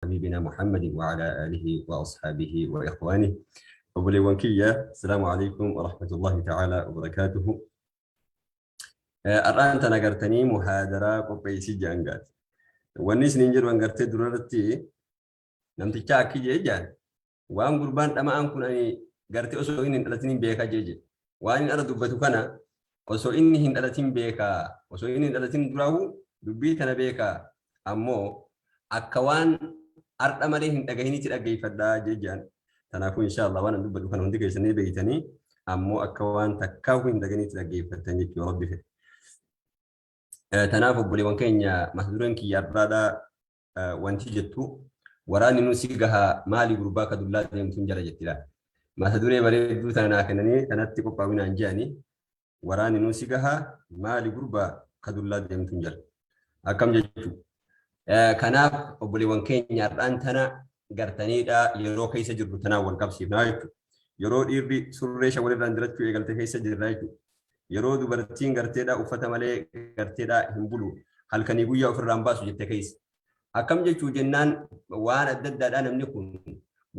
حبيبنا محمد وعلى آله وأصحابه وإخوانه. Obboleewwan kiyya, السلام عليكم ورحمة الله تعالى وبركاته. Har'aan tana gartanii muhaadaraa qopheessii jedhan gaati. Wanni isiniin jedhu gartee durarratti namticha akki jee jaan waan gurbaan dhama'aan kun ani gartee osoo inni hin dhalatin beekaa jee waan inni ala dubbatu kana osoo inni hin dhalatin beekaa, osoo inni hin dhalatin duraahu dubbii tana beekaa, ammoo akka waan har'a malee hin dhagahinitti dhaggeeffadhaa jee jaan. Kanaafuu insha Allah waan an dubbadhu kana hundi keessanii beeytanii, ammoo akka waan takkaahuu hin dhagahinitti dhaggeeffattan jechuu Rabbi fedhe. Tanaaf obboleewwan keenya, mata dureen kiyya har'aadhaa wanti jettu "Waraanni nu si gahaa, maali gurbaa ka dullaa deemtuun jala" jettidha. Mata duree bareedduu tana naa kennanii kanatti qophaa'inaan jedhanii, "Waraanni nu si gahaa, maali gurbaa ka dullaa deemtuun jala." Akkam jechuu? Kanaaf obboleewwan keenya, har'aan tana gartaniidha yeroo keessa jirru tanaan wal qabsiifnaa jechuudha. Yeroo dhiirri surree shawalirraan dirachuu eegalte keessa jirra jechuudha. Yeroo dubartiin garteedha uffata malee garteedha hin bulu, halkanii guyyaa ofirraan baasu jette keessa. Akkam jechuu jennaan, waan adda addaadhaa namni kun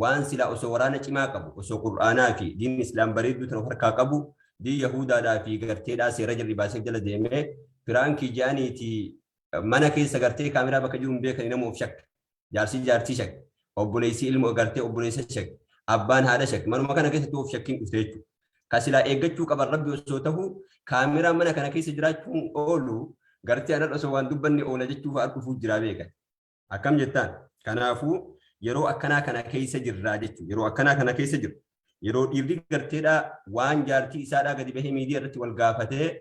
waan silaa osoo waraana cimaa qabu, osoo qur'aanaa fi diin islaam bareedduu tana of harkaa qabu, diin yahudaadhaa fi garteedhaa seera jarri baasee jala deemee prank jedhaniiti mana keessa gartee kaameraa bakka jiru hin beekani, nama of shakke. Jaarsi jaartii shakke. Obboleessi ilmoo gartee obboleessa shakke. Abbaan haadha shakke. Manuma kana keessatti of shakkiin dhufte jechuudha. Ka silaa eeggachuu qaban Rabbi osoo ta'u, kaameraa mana kana keessa jiraachuun oolu gartee anan osoo waan dubbanne oola jechuu fa'aa dhufuu jira beekan. Akkam jettaan? Kanaafuu yeroo akkanaa kana keessa jirraa jechuudha. Yeroo akkanaa kana keessa jiru. Yeroo dhiirri garteedhaa waan jaartii isaadhaa gadi bahee miidiyaa irratti wal gaafatee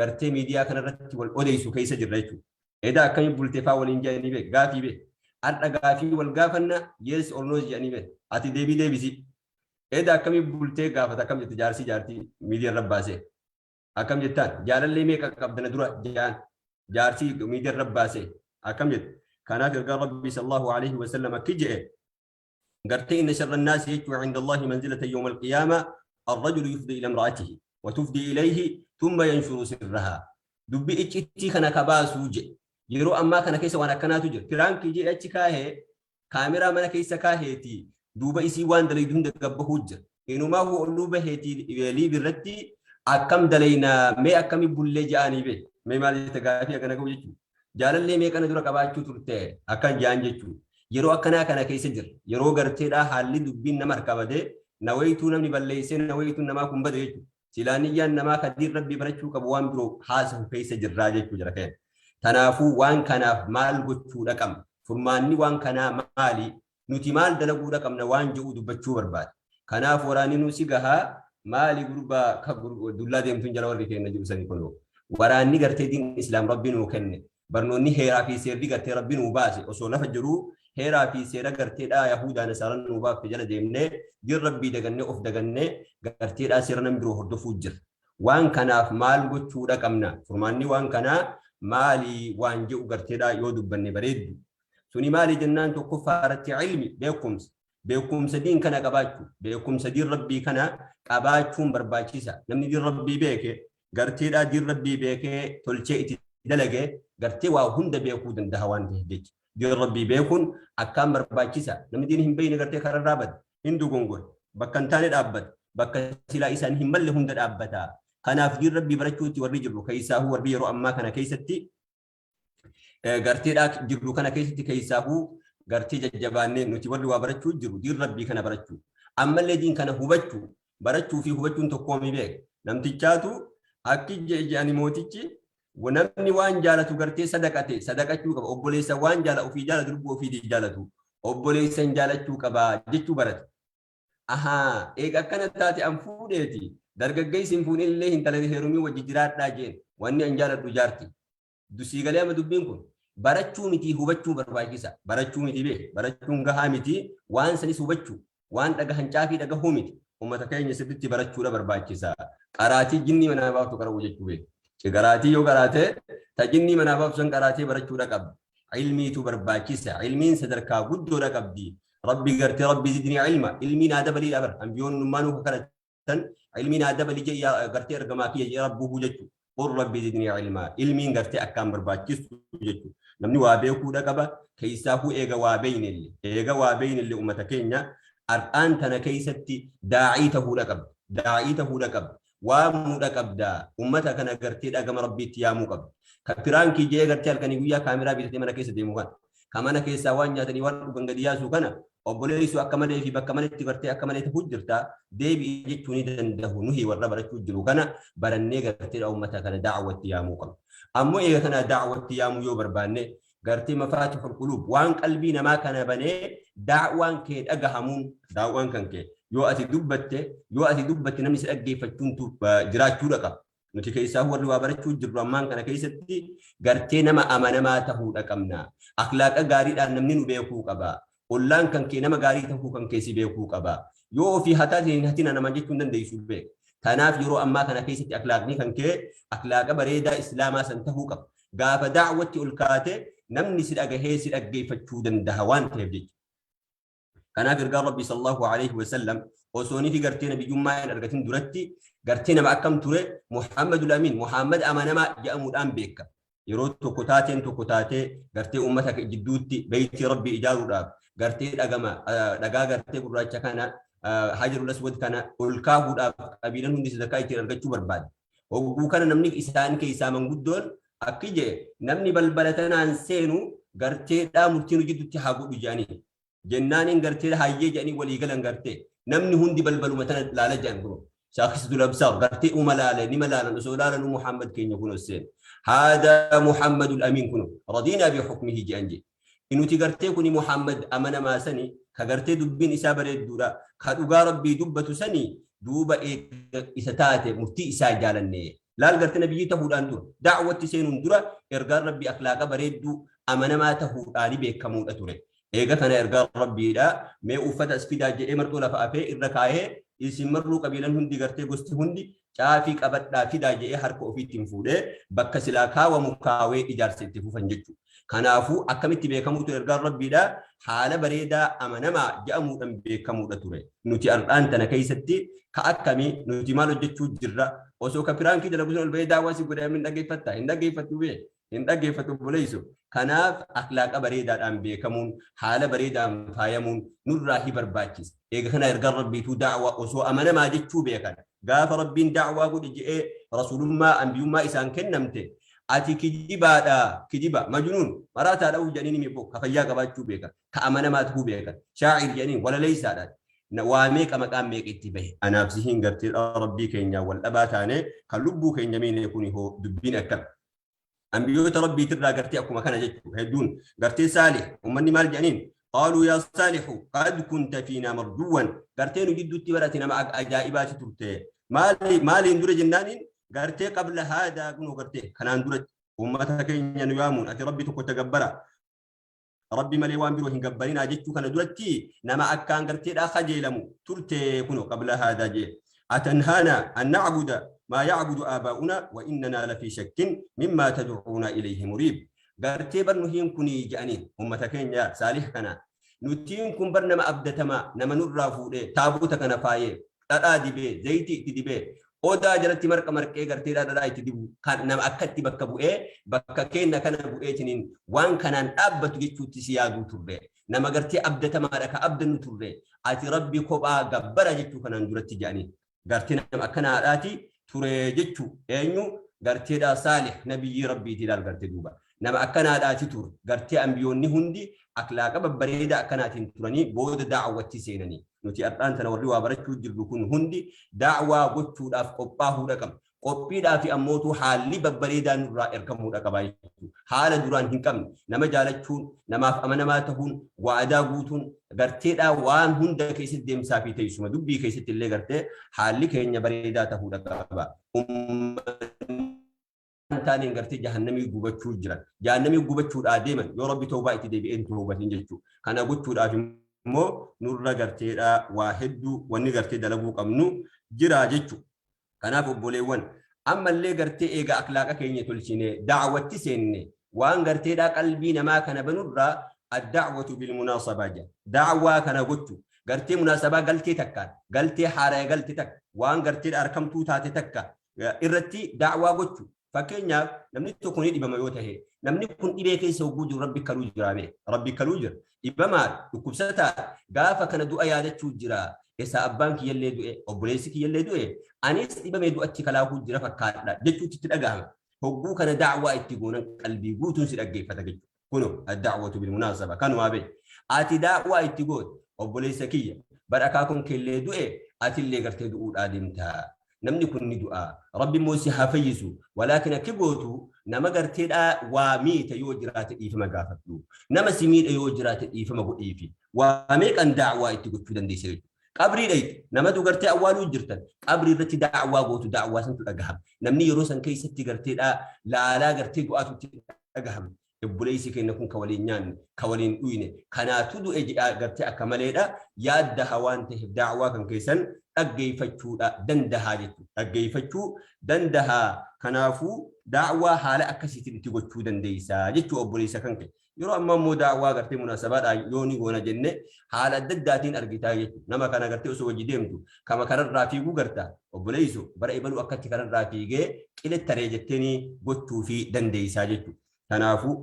gartee miidiyaa kanarratti wal odeessu keessa jirra jechuudha. Edaa akkamiin bultee fa'aa waliin jedhanii beek, gaafii beek. Har'a gaafii wal gaafanna, yes or no jedhanii beek. Ati deebii deebisi. Edaa akkamiin bultee gaafata, akkam jette jaarsii jaartii miidiyaa irra baasee? Akkam jettaan? Jaalallee meeqa qabdana dura jaan jaarsii miidiyaa irra baasee, akkam jette? Kanaaf ergaa Rabbii صلى الله عليه وسلم akki jedhe gartee: إن شر الناس jechuu عند الله منزلة يوم القيامة الرجل يفضي إلى امرأته وتفضي إليه ثم ينشر سرها. Dubbii iccitii kana kabaasuu jedhe. Yeroo ammaa kana keessa waan akkanaatu jira. Prank jedhe achi kaahee, kaameraa mana keessa kaaheeti, duuba isii waan dalaydu hunda gabbahuu jira. Inumaa olluu baheeti live irratti akkam dalaynaa, mee akkami bullee ja'anii bee, mee maal jette, gaafii akkana qabu jechuudha. Jaalallee meeqana dura qabaachuu turte akkan ja'an jechuudha. Yeroo akkanaa kana keessa jira. Yeroo garteedhaa haalli dubbiin nama harkaa badee, nawaytuu namni balleessee nawaytuun namaa kun bade jechuudha. Silaaniyyaan namaa kadiin Rabbii barachuu qabu waan biroo haasahu keessa jirraa jechuu jira keenya. Kanaafuu waan kanaaf maal gochuudha qabna? Furmaanni waan kanaa maali? Nuti maal dalaguudha qabna waan jedhu dubbachuu barbaada. Kanaaf "Waraanni nu si gahaa, maali gurbaa dullaa deemtuun jala" warri keenya jiru sanii kunoo. Waraanni gartee diin islaam Rabbi nuu kenne, barnoonni heeraa fi seerri gartee Rabbi nuu baase osoo lafa jiruu, heeraa fi seera garteedhaa Yahudaa Nasaaran nuu baafte jala deemnee, diin Rabbii dagannee, of dagannee garteedhaa seera nam biroo hordofuu jira. Waan kanaaf maal gochuudha qabna? Furmaanni waan kanaa maali waan jedhu garteedhaa yoo dubbanne bareeddu. Suni maali jennaan, tokkoffaa irratti ilmi, beekumsa. Beekumsa diin kana qabaachuu, beekumsa diin Rabbii kana qabaachuun barbaachisa. Namni diin Rabbii beeke garteedhaa diin Rabbii beekee tolchee itti dalage gartee waa hunda beekuu danda'a waan ta'eef jecha. Diin Rabbii beekuun akkaan barbaachisa. Namni diin hin beekne gartee kararraa bada. Hin dogongore. Bakka hin taane dhaabbata. Bakka silaa isaan hin malle hunda dhaabbata. Kanaaf diin Rabbii barachuutti warri jirru, keessaahuu warri yeroo ammaa kana keessatti garteedhaa jirru kana keessatti, keessaahuu gartee jajjabaannee nuti warri waa barachuu jiru diin Rabbii kana barachuu. Ammallee diin kana hubachuu, barachuu fi hubachuun tokkoomi beeka. Namtichaatu akki je'ani mootichi, namni waan jaalatu gartee sadaqate sadaqachuu qaba. Obboleessa waan jaala ofii jaalatu, lubbuu ofii jaalatu obboleessan jaalachuu qaba jechuu barate. Ahaa, eega akkana taate an fuudheeti dargaggeessi hin fuudhin illee intala heerumii wajji jiraadhaa jeen, wanni an jaaladhu jaarti. Dusii galee amma dubbiin kun barachuu miti, hubachuu barbaachisa. Barachuu miti bee, barachuun gahaa miti, waan sanis hubachuu, waan dhagahan caafii dhagahuu miti. Uummata keenya sirriitti barachuudha barbaachisa. Qaraatii jinnii manaa baaftu qara'uu jechuu beeku. Qaraatii yoo qaraate ta jinnii manaa baaftu san qaraatee barachuudha qabdi. Ilmiitu barbaachisa. Ilmiin sadarkaa guddoodha qabdi. Rabbi gartee رب زدني علما, ilmii naa dabalii dhabar. Ambiyoon nummaanuu kadhatan, ilmii naa dabali jee gartee ergamaa kiyya jee rabbuhu jechuudha. Qul rabbi zidnii ilmaa. Ilmiin gartee akkaan barbaachistu jechuudha. Namni waa beekuudha qaba. Keessaafuu eega waa beeynillee, eega waa beeynillee, ummata keenya har'aan tana keessatti daa'ii tahuudha qabda. Daa'ii tahuudha qabda. Waamuudha qabda. Ummata kana gartee dhagama Rabbiitti yaamuu qabda. Ka piraankii jee gartee halkanii guyyaa kaameraa bitatee mana keessa deemu kana. Ka mana keessaa waan nyaatanii waan dhugan gadi yaasuu kana, obboleessu, akka malee fi bakka maletti gartee akka malee ta'uu jirta, deebi'i jechuu ni danda'u. Nuhi warra barachuu jiru kana barannee gartee ummata kana daawwatti yaamuu qabna. Ammoo eega kana daawwatti yaamuu yoo barbaanne, gartee mafaatihul quluub, waan qalbii namaa kana banee daawwaan kee dhagahamuun, daawwaan kan kee yoo ati dubbatte namni si dhaggeeffachuun jiraachuudha qaba. Nuti keessaa warri waa barachuu jirru ammaan kana keessatti gartee nama amanamaa ta'uudha qabna. Akhlaaqa gaariidhaan namni nu beekuu qaba. Ollaan kan kee nama gaarii ta'uu kan keessi beekuu qaba. Yoo ofii hataa hin hatina nama jechuu hin dandeessu beeka. Kanaaf yeroo ammaa kana keessatti akhlaaqni kan kee akhlaaqa bareedaa Islaamaa san ta'uu qaba. Gaafa daawwatti ol kaate namni si dhagahee si dhaggeeffachuu danda'a waan ta'eef jecha. Kanaaf ergaan Rabbi sallallahu alaihi wasallam osoo ni fi gartee nabiyyummaa hin argatin duratti gartee nama akkam ture? Muhammadul Amin, Muhammad amanamaa jedhamuudhaan beeka. Yeroo tokko taateen tokko taatee gartee uummata jidduutti beeytii Rabbii ijaaruudhaaf gartee dhagama dhagaa gartee gurraacha kana, Hajarul Aswad kana, ol kaahuudhaaf qabiilan hundi sadarkaa ittiin argachuu barbaade. Hogguu kana namni isaan keessaa manguddoon akki jee, namni balbala tanaan seenu garteedhaa murtii nu jidduutti haa godhu jedhanii. Jennaaniin gartee hayyee jedhanii walii galan. Gartee namni hundi balbaluma tana laala jedhan. Kun shaakisitu labsaar gartee uma laale nima laalan. Osoo laalanuu Muhammad keenya kun seen, "Haada Muhammadul Amiin, kun radiinaa bi hukmihi," jedhan. Jedhe, nuti gartee kuni Muhammad amanamaa sani, ka gartee dubbiin isaa bareedduudha, ka dhugaa Rabbii dubbatu sani. Duuba isa taate murtii isaa jaalanne. Laal, gartee nabiyyii tahuudhaan dura, daawwatti seenuun dura, ergaan Rabbii akhlaaqa bareedduu amanamaa tahuudhaani beekamuudha ture. Eega kana ergaan Rabbiidha mee uffata as fidaa jedhee marxoo lafa afee irra kaayee, isin marruu qabiilan hundi gartee gosti hundi caafii qabadhaa fidaa jedhee harka ofiittiin fuudhee bakka silaa kaawamu kaawee ijaarsa itti fufan jechuudha. Kanaafuu akkamitti beekamuu ture ergaan Rabbiidha? Haala bareedaa amanamaa jedhamuudhaan beekamuudha ture. Nuti har'aan tana keessatti ka akkamii? Nuti maal hojjechuu jirra? Osoo ka piraankii dalagu sun ol bahee daawwaa si godhee hin dhaggeeffatta? Hin dhaggeeffattu bee? Hin dhaggeeffatu, obboleessu. Kanaaf akhlaaqa bareedaadhaan beekamuun, haala bareedaan faayamuun nurraa hi barbaachisa. Eega kana ergaan Rabbiituu daawwaa osoo amanamaa jechuu beekan. Gaafa Rabbiin daawwaa godhi je'ee rasuulummaa ambiyummaa isaan kennamte, ati kijibaadha, kijiba, majnuun, maraataadha jedhanii ni mi'u. Ka fayyaa qabaachuu beekan, ka amanamaa ta'uu beekan, shaacir jedhanii walaleessaadha. Waa meeqa, maqaan meeqa itti bahe. Anaaf sihiin gartee Rabbii keenyaa wal dhabaa taane kan lubbuu keenya miine kuni hoo dubbiin akkam? Ambiyoota Rabbiitirraa gartee akkuma kana jechuudha hedduun. Gartee Saalih ummanni maal jedhaniin? "Qaaluu yaa Saalihu qad kunta fiinaa marjuwan," gartee nu jidduutti barate nama ajaa'ibaati turte. Maaliin dura jennaaniin gartee qabla haadaa kunoo gartee kanaan duratti ummata keenya nu yaamuun, ati Rabbi tokko tagabbara, Rabbi malee waan biroo hin gabbarinaa jechuu kana duratti nama akkaan garteedhaa kajeelamu turte kuno qabla haadaa jee. "Atanhaana an na'buda maa ya'budu aabaa'una wa innanaa lafii shakkin mimmaa tad'uuna ilayhi muriib." Gartee bar nuhiin kunii jedhaniin ummata keenya Saalih kana, nutiin kun bar nama abdatamaa, nama nurraa fuudhee taabota kana faayee, dhadhaa dibee, zayitii itti dibee, odaa jalatti marqa marqee garteedhaa dhadhaa itti dibu kan nama akkatti bakka bu'ee, bakka keenya kana bu'eetiniin waan kanaan dhaabbatu jechuutti si yaaduu turre. Nama gartee abdatamaadha ka abdannu turre, ati Rabbi kophaa gabbara jechuu kanaan duratti jedhanii. Gartee nama akkanaadhaati ture jechuu. Eenyu garteedhaa? Saalih nabiyyii Rabbiiti. Ilaal, gartee duuba nama akkanaadhaati ture. Gartee ambiyoonni hundi akhlaaqa babbareedaa akkanaatiin turanii booda daawwatti seenanii. Nuti har'aan tana warri waa barachuu jirru kun hundi daawwaa gochuudhaaf qophaahuudha qabna. Qophiidhaa fi ammootu haalli babbareedaa nurraa ergamuudha qabaa jechuudha. Haala duraan hin qabne nama jaalachuun, namaaf amanamaa ta'uun, waadaa guutuun, garteedhaa waan hunda keessatti deemsaa fi teessuma dubbii keessatti illee gartee haalli keenya bareedaa ta'uudha qaba. Taaneen gartee jahannamii gubachuu jiran. Jahannamii gubachuudhaa deeman yoo Rabbi toobaa itti deebi'een toobatin jechuudha. Kana gochuudhaaf immoo nurra garteedhaa waa hedduu wanni gartee dalaguu qabnu jira jechuudha. Kanaaf obboleewwan, ammallee gartee eega akhlaaqa keenya tolchine daawwatti seenne, waan garteedhaa qalbii namaa kana banurraa addaawwatu bilmunaasabaa jedha. Daawwaa kana gochuu gartee munaasabaa galtee takkaan, galtee haaraya galte takka, waan gartee harkamtuu taate takka irratti daawwaa gochuu. Fakkeenyaaf, namni tokko ni dhibama yoo tahe, namni kun dhibee keessa hogguu jiru Rabbi kaluu jira bee. Rabbi kaluu jira. Dhibamaadha, dhukkubsataadha. Gaafa kana du'a yaadachuu jira. Esaa abbaan kiyyallee du'e, obboleessi kiyyallee du'e, anis dhibamee du'atti kalaahuu jira fakkaadha jechuutti itti dhagahama. Hogguu kana da'waa itti goonan qalbii guutuun si dhaggeeffata jechuudha. Kuno ad-da'watu bil munaasaba kanumaa bee. Ati da'waa itti goote, obboleessa kiyya, bar akaakuun keellee du'e, atillee gartee du'uudhaa deemta. Namni kun ni du'a. Rabbi immoo si haa fayyisu. Walaakin akki gootu, nama garteedhaa waa miite yoo jiraate dhiifama gaafadhu. Nama si miidhe yoo jiraate dhiifama godhiifi. Waa meeqan da'waa itti gochuu dandeessa jechuudha. Qabrii dhayxe, namatu gartee awwaaluu jirtan, qabrii irratti da'waa gootu, da'waa santu dhagahama. Namni yeroo san keessatti garteedhaa laalaa gartee du'aatu itti dhagahama. Obboleessi keenya kun ka waliin nyaanne, ka waliin dhuyne, kanaatu du'e jedhaa gartee akka maleedha yaaddaha waan ta'eef da'waa kan keessan dhaggeeffachuudha dandahaa jechuudha. Dhaggeeffachuu dandahaa. Kanaafuu da'waa haala akkasiitiin itti gochuu dandeessa jechuu obboleessa kan kee. Yeroo ammaa immoo da'waa gartee munaasabaadhaan yoo ni goona jenne haala adda addaatiin argitaa jechuudha. Nama kana gartee osoo wajji deemtu kama kararraa fiiguu garta, obboleessu bara ebaluu akkatti kararraa fiigee qilettaree jetteeni gochuufii dandeessaa jechuudha. Kanaafuu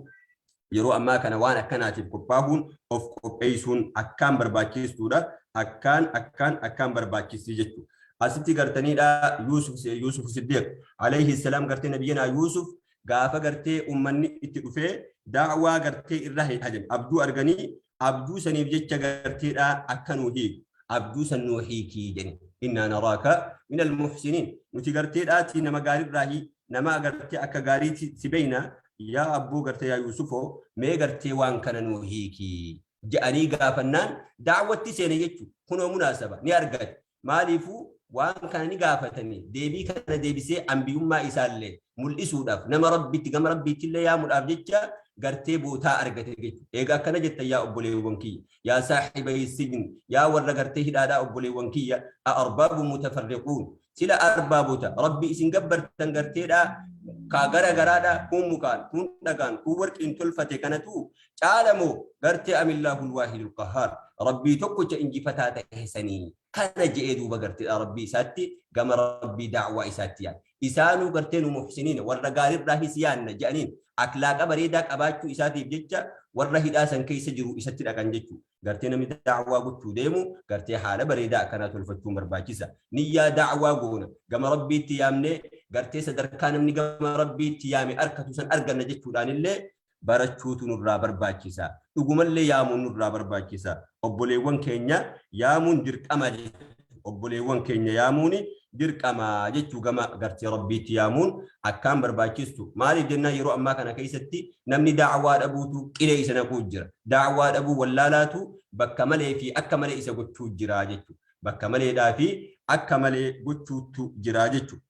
yeroo ammaa kana waan akkanaatiif qophaahuun, of qopheessuun akkaan barbaachistuudha. Akkaan akkaan akkaan barbaachisti jechuudha. Asitti gartaniidha Yuusuf, Yuusuf Siddiq alayhi salaam, gartee nabiyyanaa Yuusuf gaafa gartee ummanni itti dhufee da'waa gartee irra hajan, abjuu arganii, abjuu saniif jecha garteedha akka nuu hiiku, abjuu san nuu hiikii jedhe. Innaa naraaka min almuhsiniin, nuti garteedhaati nama gaarirraahi, nama agartee akka gaariitti si beeyna, yaa abboo gartee yaa Yuusufoo, mee gartee waan kana nuu hiikii jedhanii gaafannaan daawwatti seene jechuudha. Kunoo munaasaba ni argate. Maaliifuu waan kana ni gaafatanii deebii kana deebisee ambiyummaa isaallee mul'isuudhaaf, nama Rabbitti gama Rabbiittillee yaamuudhaaf jecha gartee bootaa argate jechuudha. Eega akkana jettan, yaa obboleewwan kiyya, yaa saahibai sijni, yaa warra gartee hidhaadhaa, obboleewwan kiyya, a arbaabu mutafarriquun, sila arbaabota Rabbi isin gabbartan garteedha kaa gara garaadha, kun mukaan, kun dhagaan, kun warqiin tolfate kanatu caalamoo gartee amillahul waahidul qahhaar, Rabbii tokkocha injifataa ta'e sanii kana je'ee duuba garteedha Rabbii isaatti, gama Rabbii da'waa isaatti yaada. Isaanuu gartee nu muhsiniina, warra gaarirraa his yaanna je'aniin, aklaaqa bareedaa qabaachuu isaatiif jecha warra hidhaa san keessa jiru isatti dhaqan jechuudha. Gartee namni da'waa gochuu deemu gartee haala bareedaa akkanaa tolfachuun barbaachisa. Niyyaa da'waa goona, gama Rabbiitti yaamnee gartee sadarkaa namni gama Rabbiitti yaame arkatu san arganna jechuudhaanillee barachuutu nurraa barbaachisa. Dhugumallee yaamuun nurraa barbaachisa. Obboleewwan keenya yaamuun dirqama jechuudha. Obboleewwan keenya yaamuun dirqama jechuu, gama gartee Rabbiitti yaamuun akkaan barbaachistu. Maaliif jennaan, yeroo ammaa kana keessatti namni da'waa dhabuutu qilee isa naquu jira. Da'waa dhabuu wallaalaatu bakka malee fi akka malee isa gochuu jira jechuudha. Bakka maleedhaa fi akka malee gochuutu jira jechuudha.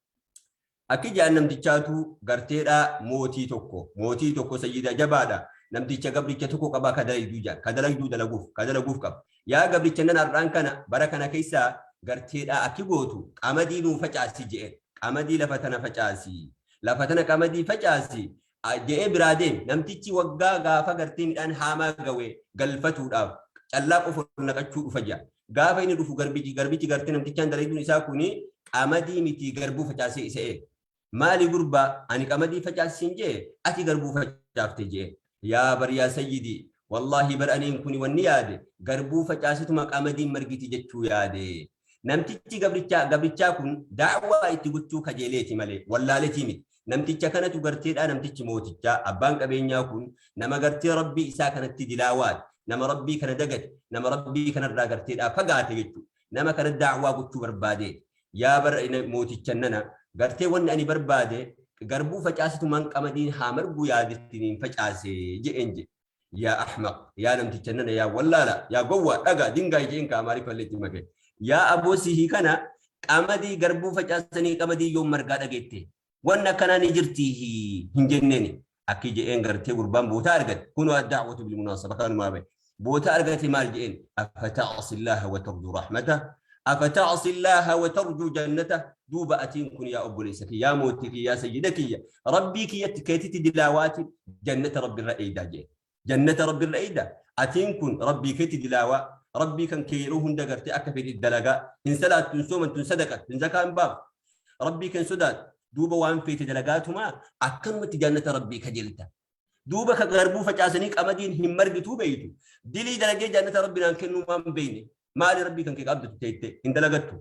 Akki jedhan, namtichaatu garteedha mootii tokko, mootii tokko, sayyida jabaadha. Namticha gabricha tokko qaba ka dalagduu jedhan, ka dalagduu dalaguuf, ka dalaguuf qaba. Yaa gabricha nan, har'aan kana bara kana keessaa garteedha akki gootu qamadii nuu facaasi je'een. Qamadii lafa tana facaasi. Lafa tana qamadii facaasi je'ee biraa deeme. Namtichi waggaa gaafa gartee midhaan haamaa gawe galfatuudhaaf, callaa qofa naqachuu dhufa jedha. Gaafa inni dhufu garbichi gartee namtichaan dalagduun isaa kuni qamadii miti garbuu facaasee isa eega. Maali gurbaa, ani qamadii facaasiin jee, ati garbuu facaafte jee. Yaa bar yaa sayyidii, wallaahi bar aniin kuni wanni yaade garbuu facaasituma qamadiin margiti jechuu yaade. Namtichi gabrichaa kun da'waa itti gochuu kajeeleeti malee wallaaletii miti. Namticha kanatu garteedha namtichi mootichaa abbaan qabeenyaa kun nama gartee Rabbii isaa kanatti dilaawaati. Nama Rabbii kana dagate, nama Rabbii kanarraa garteedhaa fagaate jechuudha. Nama kana da'waa gochuu barbaade. Yaa bar mooticha nana, gartee wanni ani barbaade garbuu facaasitumaan qamadiin haa marguu yaadettiin facaase je'een jedhe. Yaa ahmaq, yaa namticha nana, yaa wallaala, yaa gowwaa, dhagaa dingaay je'een, ka Amaariffallee itti make. Yaa aboo, sihii kana qamadii garbuu facaasanii qamadii yoom margaa dhageette? Wanni akkanaa ni jirti hin jenneeni. Akki je'een, gartee gurbaan bootaa argate. Kunoo addaawwatu bil munaasaba kanumaa bahe. Boota argate, maal je'een? Afata'asi Allaaha wa tarjuu rahmata, afata'asi Allaaha wa tarjuu jannata. Duuba atiin kun, yaa obboleessa kiyya, yaa mootii kiyya, yaa sayyida kiyya, Rabbii kiyyatti keetitti dilaawaati jannata Rabbi irra eeydaa je'een. Jannata Rabbi irra eeydaa? Atiin kun Rabbii keetti dilaawaa, Rabbii kan kee yeroo hunda gartee akka fedhi dalagaa, hin salaattu, hin soomantu, hin sadaqattu, hin zakaa hin baaftu, Rabbii kee hin sodaattu. Duuba waan feete dalagaatuma akkanumatti jannata Rabbii kajeelta. Duuba ka garbuu facaasanii qamadiin hin margituu beeytu. Dilii dalagee jannata Rabbi naan kennuu waan beeyne. Maali Rabbii kan kee qabdatu teette hin dalagattu?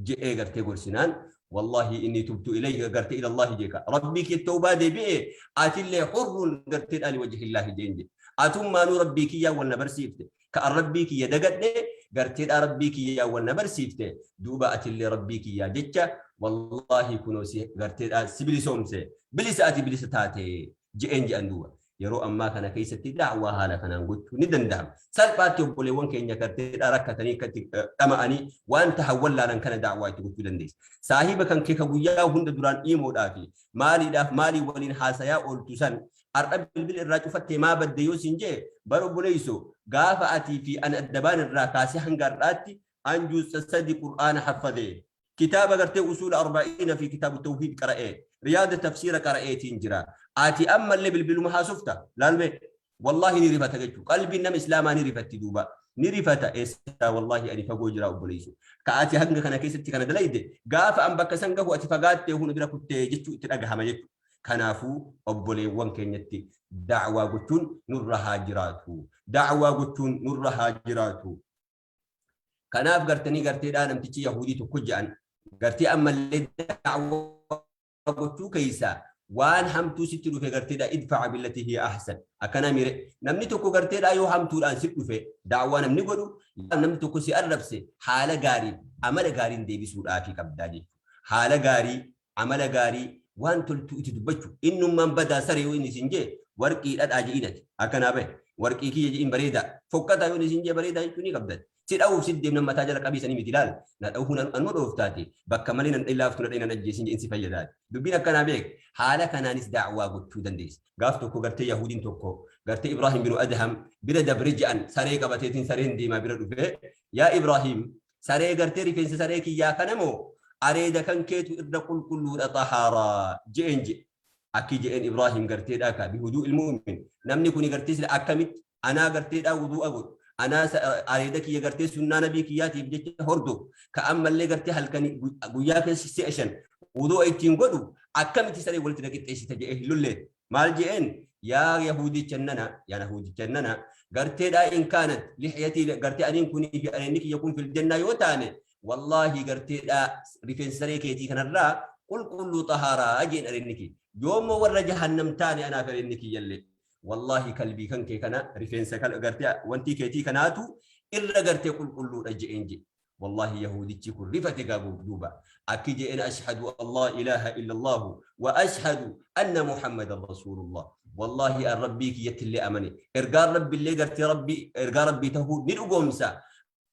Je'ee gartee gorsinaan, wallaahi inni tubtu ilayhi, gartee ila Allaahi jeeka. Rabbii kee tawbaa deebi'e, atillee hurrun gartee dhaali wajhillaahi jeen jedhe. Atummaanuu Rabbii kiyyaa wal na barsiifte. Ka an Rabbii kiyya dagadhe garteedhaa Rabbii kiyyaa wal na barsiifte. Duuba atillee Rabbii kiyyaa jecha wallaahi kunoo si garteedhaa si bilisoomse. Bilisa, ati bilisa taate je'een je'an duuba. Yeroo ammaa kana keessatti da'waa haala kanaan gochuu ni danda'ama. Salphaatti obboleewwan keenya garteedhaa rakkatanii akkatti dhama'anii waan tahan wallaalan kana da'waa itti gochuu dandeessa. Saahiba kan kee ka guyyaa hunda duraan iimoodhaa fi maaliidhaaf maalii waliin haasayaa ooltu san har'a bilbila irraa cufattee maa badde yoo siin jee, bar obboleeyso, gaafa atii fi an adda baan irraa kaasee hanga har'aatti an juuz'a 3 Qur'aana haffadee, kitaaba gartee usuula arba'iina fi kitaabu tawhiid qara'ee, riyaada tafsiira qara'eetiin jira. Ati ammallee bilbiluma haasofta. Laalme, wallaahi ni rifata jechuudha. Qalbiin nama islaamaa ni rifatti duuba. Ni rifata eessaa, wallaahi ani fagoo jira obboleessu. Ka ati hanga kana keessatti kana dalayde, gaafa an bakka san gahu ati fagaattee huna bira kuttee jechuu itti dhagahama jechuudha. Kanaafuu obboleewwan keenyatti da'waa gochuun nurra haa jiraatu. Da'waa gochuun nurra haa jiraatu. Kanaaf gartanii garteedhaa namtichi Yahudii tokko je'an gartee ammallee da'waa gochuu keessaa waan hamtuu sitti dhufe garteedhaa idfa'a billati hiya ahsan akkanaa mire. Namni tokko garteedhaa yoo hamtuudhaan si dhufe, da'waa namni godhu, namni tokko si arrabse, haala gaarii amala gaariin deebisuudhaafii qabdaa jechuudha. Haala gaarii, amala gaarii, waan toltuu itti dubbachuu. Innummaan badaa saree yoo inni isin jee, warqii dhadhaa je'inati akkanaa bahe, warqii kiyya je'in, bareedaa fokkataa yoo inni isin jee, bareedaa jechuu ni qabdan. Si dha'uuf si deemnan mataa jala qabiisanii miti, ilaal, na dha'uun anuma dhooftaati, bakka malee nan laaftu, na dha'i, nan ajjeesin je'in, si fayyadaati. Dubbiin akkanaa beek, haala kanaanis da'waa gochuu dandeessa. Gaaf tokko gartee Yahudiin tokko gartee Ibraahim binu Adham bira dabre je'an, saree qabateetiin sareen deemaa bira dhufe. Yaa Ibraahim, saree gartee rifeensa saree kiyyaa kana moo areeda kan keetu irra qulqulluudha, xahaaraa je'een je'e? Akki je'een Ibraahim garteedhaa ka bihuduu ilmu'min, namni kuni gartee sila akkamitti anaa garteedhaa wuduu'a godhu, anaa areeda kiyya gartee sunnaa nabii kiyyaatiif jecha hordofu, ka ammallee gartee halkanii guyyaa keessa si'a 5 wuduu'a ittiin godhu, akkamitti saree walitti na qixxeessita je'ee hin lolleen. Maal je'een? Yaa yahudicha nana, yaa yahudicha nana, garteedhaa in kaanat lixyatii, gartee aniin kunii fi areedni kiyya kun fil jannaa yoo taane, wallaahi garteedhaa rifeensa saree keetii kanarraa qulqulluu xahaaraa jeen areedni kiyya. Yoommoo warra jahannam taane anaaf areedni kiyyallee, wallaahi kalbii kan kee kana rifeensa gartee wantii keetii kanaatu irra gartee qulqulluudha je'een jedhe. Wallaahi yahudichi kun rifate gaa duuba. Akki je'een, ashhadu Allah ilaha illallahu wa ashhadu anna Muhammadan rasulullah. Wallaahi an Rabbii kiyyatti illee amane. Ergaan Rabbi illee gartee Rabbii ergaa Rabbii tahuu ni dhugoomsa.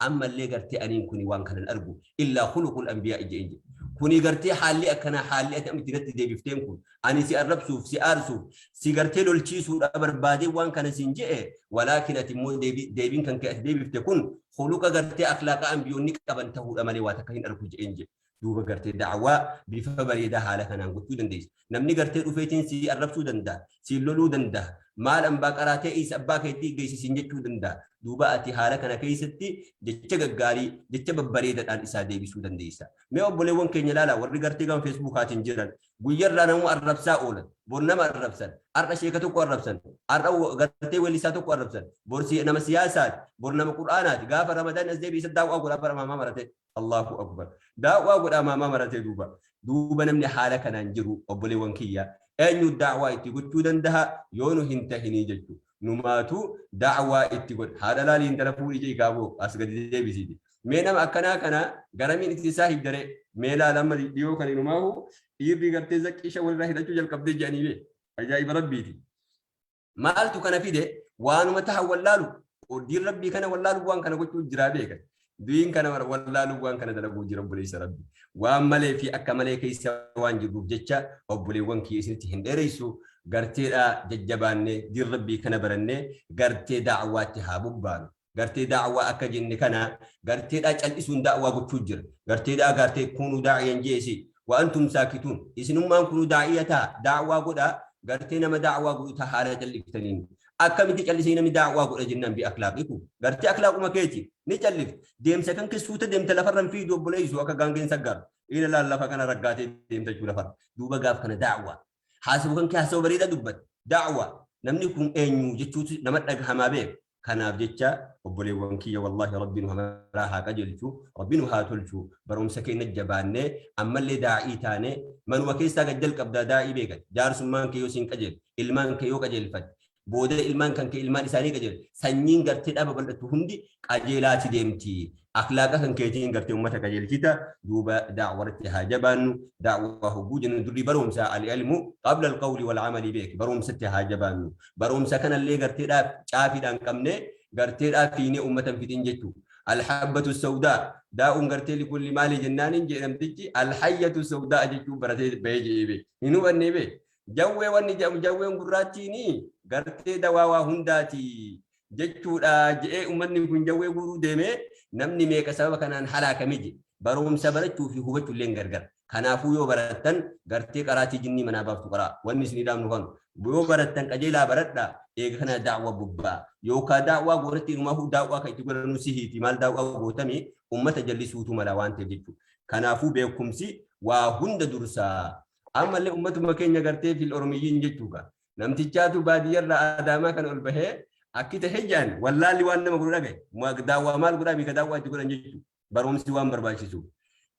Ammallee gartee aniin kuni waan kanan argu illaa khuluqul anbiyaa je'een jedhe. Kuni gartee haalli akkanaa, haalli ati amma itti natti deebifteen kun, ani si arrabsuuf, si aarsuuf, si gartee lolchiisuudha barbaadee waan kana siin je'e, walaakin ati immoo deebiin kan kee ati deebifte kun khuluqa gartee akhlaaqa anbiyoonni qaban ta'uudha malee waa takka hin argu je'een jedhe. Duuba gartee da'waa bifa bareedaa haala kanaan gochuu dandeessa. Namni gartee dhufeetiin si arrabsuu danda'a, si loluu danda'a, maal ambaa qaraatee isa abbaa keetti geessisiin jechuu danda'a. Duuba ati haala kana keessatti jecha gaggaarii, jecha babbareedaadhaan isaa deebisuu dandeessa. Mee obboleewwan keenya ilaala, warri gartee gama Feesbuukaatiin jiran guyyarraa nama arrabsaa oolan, bor nama arrabsan, har'a sheeka tokko arrabsan, har'a gartee weellisaa tokko arrabsan, bor nama siyaasaati, bor nama qur'aanaati, gaafa Ramadaan as deebi'e isa daawwaa godhaa bara maamaa marate. Allahu akbar. Daawwaa godhaa maamaa maratee duuba. Duuba namni haala kanaan jiru, obboleewwan kiyya, eenyu daawwaa itti gochuu danda'a yoo nu hin tahinii jechuudha. Numaatu daawwaa itti godha. Haadha laalii intala fuudhii jee gaaboo as gadi deebisiiti. Mee nama akkanaa kana garamiin itti isaa hiddaree mee laala, amma dhiyoo kan inumaahu dhiirri gartee zaqqisha walirraa hidhachuu jalqabdee jedhanii bee. Ajaa'iba Rabbiiti. Maaltu kana fide? Waanuma tahan wallaalu, diin Rabbii kana wallaalu, waan kana gochuu jiraa beeka. Diin kana wallaalu waan kana dalaguu jira obboleessa Rabbi. Waan malee fi akka malee keessa waan jirruuf jecha, obboleewwan kiyya, isinitti hin dheereysu. Garteedha jajjabaanne diin Rabbii kana barannee gartee da'waatti haa bobbaanu. Gartee da'waa akka jenne kana garteedhaa cal'isuun da'waa gochuu jira. Garteedhaa gartee kunuu daa'iyan jeesi. Wa antum saakituun. Isinummaan kunuu daa'iya ta'a. Da'waa godhaa, gartee nama da'waa godhu ta'a haala cal'iftaniin. Akkamitti callisee namni da'waa godha jennaan, bi akhlaaqikum. Gartee akhlaaquma keeti ni callifte. Deemsa kan keessuuta deemta, lafarra hin fiidu obboleessu, akka gaangeen saggaru. Ila laal lafa kana raggaatee deemta jechuu lafa. Duuba gaaf kana da'wa. Haasawu kan kee haasawu bareedaa dubbata. Da'wa. Namni kun eenyu jechuutu nama dhagahamaa beeku. Kanaaf jecha obboleewwan kiyya, wallaahi Rabbi nu maraa haa qajeelchu, Rabbi nu haa tolchu. Barumsa keenya jabaannee ammallee daa'ii taane, manuma keessaa gad jalqabdaa daa'ii beekan. Jaarsummaan kee yoo siin qajeelu, ilmaan kee yoo qajeelfatte, booda ilmaan kan kee ilmaan isaanii qajeelu, sanyiin gartee dhaba bal'attu hundi qajeelaati deemti. Akhlaaqa kan keetiin gartee uummata qajeelchita. Duuba da'warratti haa jabaannu. Da'waa hogguu jennu durri barumsa, al-ilmu qabla al-qawli wal amali beek. Barumsatti haa jabaannu. Barumsa kanallee garteedhaaf caafiidhaan qabne garteedhaaf fiinee uummata hin fixin jechuu. Alhabbatu sawdaa daa'uun gartee likulli maali jennaaniin jedhe namtichi, alhayyatu sawdaa jechuun baratee bahee jedhee beek. Hin hubannee beek. Jawwee wanni jedhamu, jawween gurraattiin gartee dawaa waa hundaati jechuudha jedhee, uummanni kun jawwee guuruu deemee namni meeqa sababa kanaan halaakame jedhe. Barumsa barachuu fi hubachuu illee gargar. Kanaafuu yoo barattan gartee qaraatii jinnii manaa baaftu qaraa. Wanni isin dhaamnu kanu. Yoo barattan qajeelaa baradhaa, eega kana daawwa bobbaa. Yookaan daawwaa goonatti inumaafuu daawwaa kan itti godhanu sihiiti, maal daawwaa gootami uummata jallisuutu mala waan ta'eef jechuudha. Kanaafuu beekumsi waa hunda dursaa. Ammallee uummatuma keenya gartee fil Oromiyyiin jechuudha. Namtichaatu baadiyyarraa Adaamaa kan ol bahee akki ta'e jedhan, wallaalli waan nama godhu dhagaye. Daawwaa maal godhaa miika daawwaa itti godhan jechuudha. Barumsi waan barbaachisu.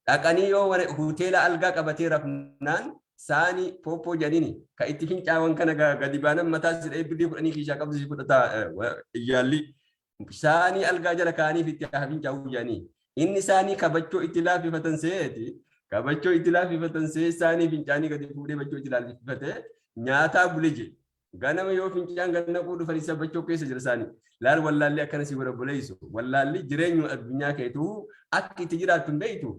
Dhaqanii yoo hoteela algaa qabatee rafnaan, saanii pooppoo jedhini ka itti fincaawan kana gadi baanan mataa si dha'ee birrii 10 kiishaa qabdu si fudhata iyyaalli. Saanii algaa jala kaaniif itti haa fincaa'uu jedhanii. Inni saanii kabachoo itti laaffifatan seeti. Kabachoo itti laaffifatan see, saanii fincaanii gadi fuudhee bachoo itti laaffifate nyaataa bule jedhe. Ganama yoo fincaan gad naquu dhufan isa bachoo keessa jira isaanii. Laal, wallaalli akkana si godha obboleessu. Wallaalli jireenyuma addunyaa keetuu akka itti jiraattu hin beektu.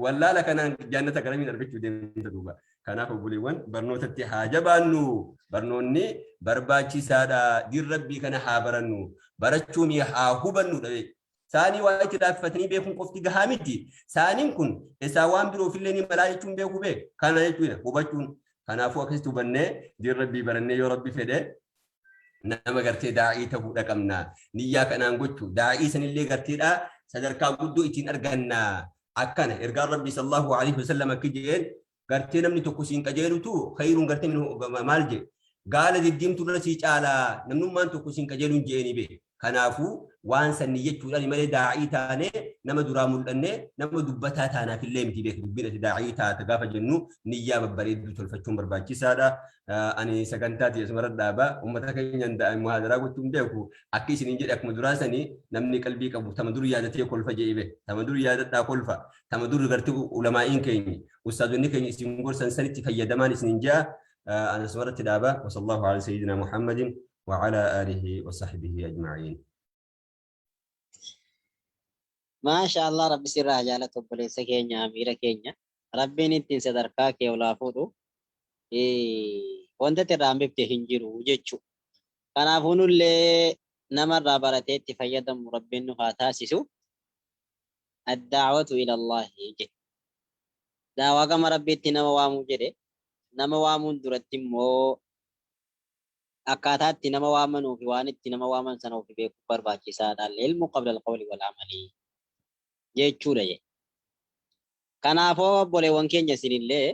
Wallaala kanaan jannata garamiin argachuu deemta duuba. Kanaaf obboleewwan, barnootatti haa jabaannu. Barnoonni barbaachisaadha. Diin Rabbii kana haa barannu. Barachuun haa hubannu dhabe. Saanii waa itti laaffifatanii beekuun qofti gahaa miti. Saaniin kun isaa waan biroofillee ni malaa jechuun beekuu beek. Kana jechuudha hubachuun. Kanaafuu akkasitti hubannee diin Rabbii barannee, yoo Rabbi fedhe nama gartee daa'ii ta'uudha qabna. Niyyaa kanaan gochuu daa'ii sanillee garteedha sadarkaa guddoo ittiin arganna. Akkana ergaan Rabbii sallallahu alaihi wasallam akki jeen, gartee namni tokko siin qajeelutu khayruun gartee maal jee, gaala diddiimtu irra sii caalaa namnummaan tokko siin qajeeluun jeeni bee. Kanaafuu waan sanni jechuudhaan malee daa'ii taane nama duraa mul'anne nama dubbataa taanaaf illee miti beek. Dubbiin ati daa'ii taata gaafa jennu niyyaa babbareedduu tolfachuun barbaachisaadha. Ani sagantaa tiyya asumarra dhaaba. Uummata keenyaan muhaadaraa gochuun beeku. Akka isiniin jedhe, akkuma duraa sanii namni qalbii qabu tama dur yaadatee kolfa jedhee beek. Tama dur yaadadhaa kolfa. Tama dur gartee ulamaa'iin keenya, ustaazonni keenya isin gorsan sanitti fayyadamaan isiniin jedha. Ani asumarratti dhaaba. Wasallahu ala sayyidina Muhammadin wa ala alihi wa sahbihi ajma'in. Maasha Allah, Rabbi sirraa haa jaalatu obboleessa keenya, amiira keenya. Rabbiin ittiin sadarkaa kee olaa fuudhu. Wanta irraa hambifte hin jiru jechuu. Kanaafuu nullee namarraa baratee itti fayyadamu Rabbiin nu haa taasisu. Addaawatu ila Allahi jedhe. Daawaa gama Rabbiitti nama waamuu jedhe. Nama waamuun duratti immoo akkaataa itti nama waamanuu fi waan itti nama waaman sana ofi beekuun barbaachisaadha. Al-ilmu qabla al-qawli wal amali jechuudha jedhe. Kanaafuu obboleewwan keenya, isinillee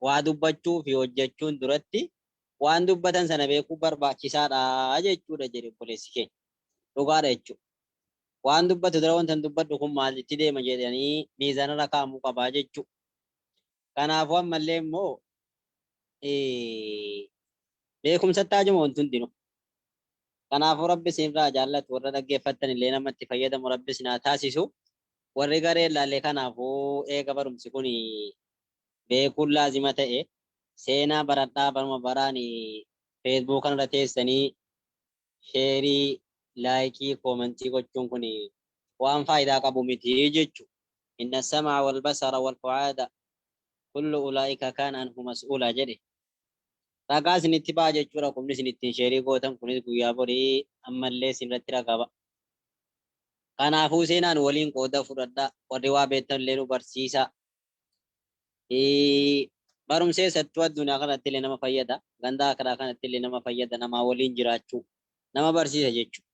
waa dubbachuu fi hojjechuun duratti waan dubbatan sana beekuu barbaachisaadha jechuudha jedhe obboleessi keenya. Dhugaadha jechuudha. Waan dubbatu dura wanta dubbadhu kun maalitti deema jedhanii miizaanarra kaa'amuu qabaa jechuudha. Kanaafuu ammallee immoo beekumsatti haajama wanti hundinuu. Kanaafuu Rabbi isinirraa jaallatu, warra dhaggeeffattan illee namatti fayyadamu Rabbi isin haa taasisu. Warri garee ilaalle, kanaafuu eega barumsi kun beekuun laazima ta'e, seenaa baradhaa. Baruma baraan Facebook kanarra teessanii share, like, comment gochuun kun waan faayidaa qabu miti jechuudha. Inna sama'a wal basara wal fu'aada kullu ulaa'ika kaana anhu mas'uula jedhe. Ragaa isinitti ba'a jechuudha. Qubni isin ittiin share gootan kunis guyyaa borii ammallee isinirratti ragaa ba'a. Kanaafuu seenaan waliin qooda fudhadhaa. Warri waa beektan illee nu barsiisa. Barumsa eessattuu addunyaa kanatti illee nama fayyada. Ganda akiraa kanatti illee nama fayyada. Namaa waliin jiraachuu nama barsiisa jechuudha.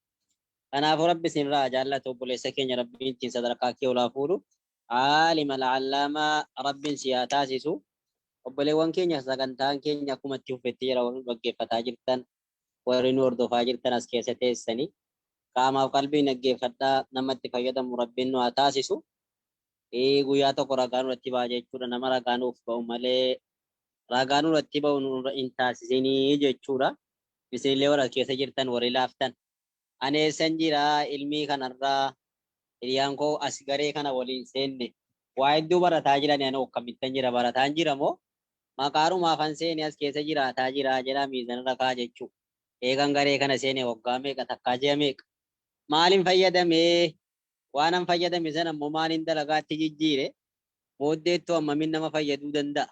Kanaafuu Rabbi isinirraa jaallatu, obboleessa keenya Rabbiin ittiin sadarkaa kee olaa fuudhu. Aalima al'allaamaa Rabbiin si haa taasisu. Obboleewwan keenya, sagantaan keenya akkuma itti fufetti jira. Warri nu dhaggeeffataa jirtan, warri nu hordofaa jirtan, as keessa teessanii qaamaaf qalbiin dhaggeeffadhaa, namatti fayyadamu Rabbiin nu haa taasisu. Guyyaa tokko ragaa nurratti ba'a jechuudha. Nama ragaa nuuf ba'u malee ragaa nurratti ba'u nurra hin taasisinii jechuudha. Isinillee warra as keessa jirtan, warri laaftan. Ani eessan jira ilmii kanarraa? Hiriyaan koo as garee kana waliin seenne waa hedduu barataa jirani, ani akkamittan jira? Barataan jira moo maqaarumaafan seene as keessa jiraataa jira jedhaa miizanarra kaa jechuu. Eegan garee kana seene waggaa meeqa, takkaa ji'a meeqa maalin fayyadamee? Waanan fayyadame sana immoo maaliin dalagaatti jijjiire? Booddeettuu hammamin nama fayyaduu danda'a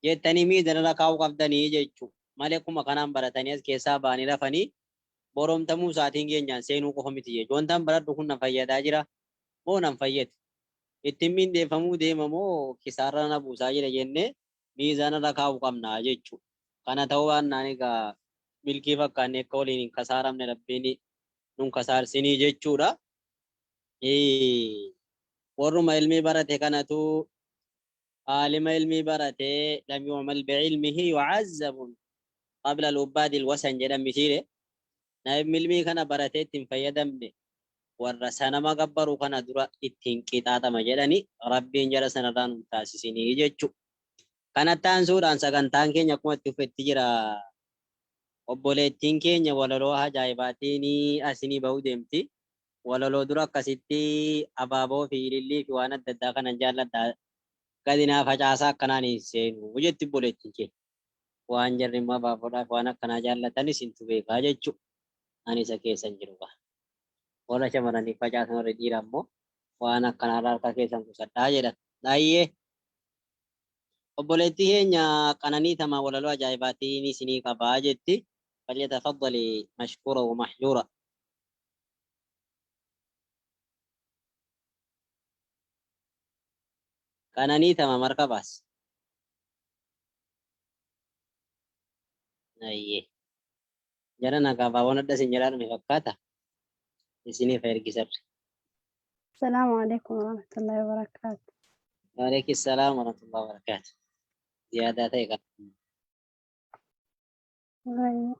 jettanii miizanarra kaa'uu qabdanii jechuu malee, akkuma kanaan baratanii as keessaa ba'anii rafanii boromtamuu isaatiin keenyaan seenuu qofa miti jechuudha. Wantaan baradhu kun na fayyadaa jira moo nan fayyadu? Ittiin mindeeffamuu deema moo kisaarra na buusaa jira jennee miizaanarra kaa'uu qabna jechuudha. Kana ta'uu baannaan egaa milkii fakkaannee akka waliin hin kasaaramne Rabbiin nun kasaarsinii jechuudha. Warruma ilmii barate kanatu aalima ilmii barate lam yu'mal bi'ilmihi yu'azzabun qabla al-ubbaadi al-wasan jedhan mitiire. Namni ilmii kana baratee ittiin fayyadamne warra sanama gabbaru kana dura ittiin qixaaxama jedhani, Rabbiin jara sanarraa nun taasisinii jechu. Kanatti aansuudhaan sagantaan keenya akkuma itti fufetti jira. Obboleettiin keenya walaloo ajaa'ibaatiin asinii bahuu deemti. Walaloo dura akkasitti abaaboo fi ilillii fi waan adda addaa kanan jaalladha. Gadi naa facaasaa, akkanaan hin seenu jetti obboleettiin keenya. Waan jarri immoo abaaboodhaaf waan akkanaa jaallatan isintu beekaa jechuudha. Ani isa keessa hin jiru. Warra shamarraniif facaasan, warri dhiiraa immoo waan akkanaarraa harka keessan qusadhaa jedhan. Baay'ee. Obboleettii keenya Qananii Tamaa walaloo ajaa'ibaatiin isinii qabaa jetti. فليتفضلي مشكورا ومأجورا. Qananii Tama markabaas. Ayyee. Jara nagaa abaaboon adda isin jalaa dhume fakkaata. Isiniif ergisarre. السلام عليكم ورحمة الله وبركاته. وعليكم السلام ورحمة الله وبركاته. Ziyaadaa ta'e qaba. أيوة.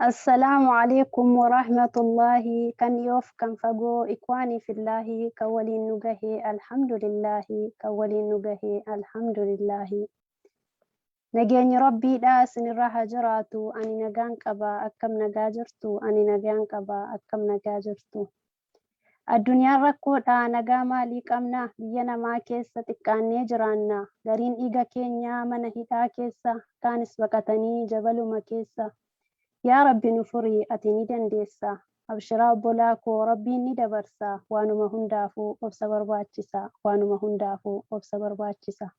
السلام عليكم ورحمة الله. Kan dhiyoof kan fagoo، إخواني في الله، kan waliin nu gahe الحمد لله، kan waliin nu gahe الحمد لله. Nageenyi Rabbiidha isinirra haa jiraatu. Ani nagaan qaba, akkam nagaa jirtu? Ani nagaan qaba, akkam nagaa jirtu? Addunyaan rakkoodha, nagaa maalii qabna? Biyya namaa keessa xiqqaannee jiraanna. Gariin dhiiga keenyaa mana hidhaa keessa, kaanis baqatanii jabaluma keessa. Yaa Rabbi nu furii, ati ni dandeessa. Abshiraa obbolaa koo, Rabbiin ni dabarsa. Waanuma hundaafuu obsa barbaachisa. Waanuma hundaafuu obsa barbaachisa.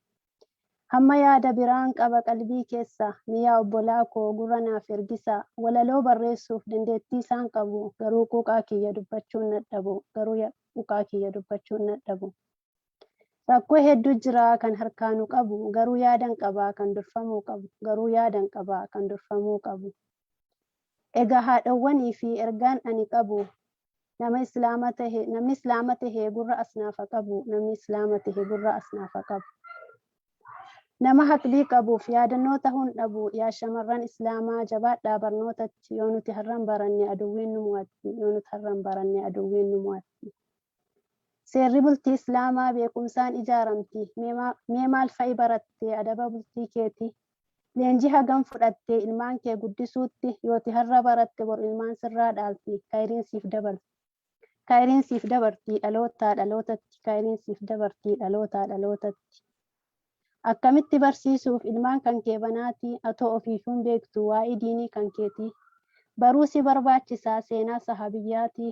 Hamma yaada biraan qaba qalbii keessa, miyaa obbolaa koo gurra naaf ergisa. Walaloo barreessuuf dandeettii isaan qabu, garuu quuqaa kiyya dubbachuun nadhabu, garuu quuqaa kiyya dubbachuun nadhabu. Rakkoo hedduu jira kan harkaanu qabu, garuu yaadan qabaa kan durfamuu qabu, garuu yaadan qabaa kan durfamuu qabu. Egaa haadhawwanii fi ergaan ani qabu, nama Islaama tahe, namni Islaama tahe gurra asnaafa qabu, namni Islaama tahe gurra asnaafa qabu. Nama haqlii qabuuf yaadannoo tahuun dhabu. Yaa shamarran Islaamaa, jabaadhaa barnootatti. Yoo nuti har'an baranne aduwwiin nu mo'atti, yoo nuti har'an baranne aduwwiin nu mo'atti. Seerri bultii Islaamaa beekumsaan ijaaramti. Mee maal fa'i baratte adaba bultii keeti? Leenjii hagam fudhatte ilmaan kee guddisuutti? Yooti har'a baratte bor ilmaan sirraa dhaalti. Kayriin siif dabalti. Kayriin siif dabarti dhalootaa dhalootatti. Kayriin siif dabarti dhalootaa dhalootatti. Akkamitti barsiisuuf ilmaan kan kee banaati, atoo ofiifuun beektu waa'ee diinii kan keeti? Baruu si barbaachisaa seenaa sahabiyyaati.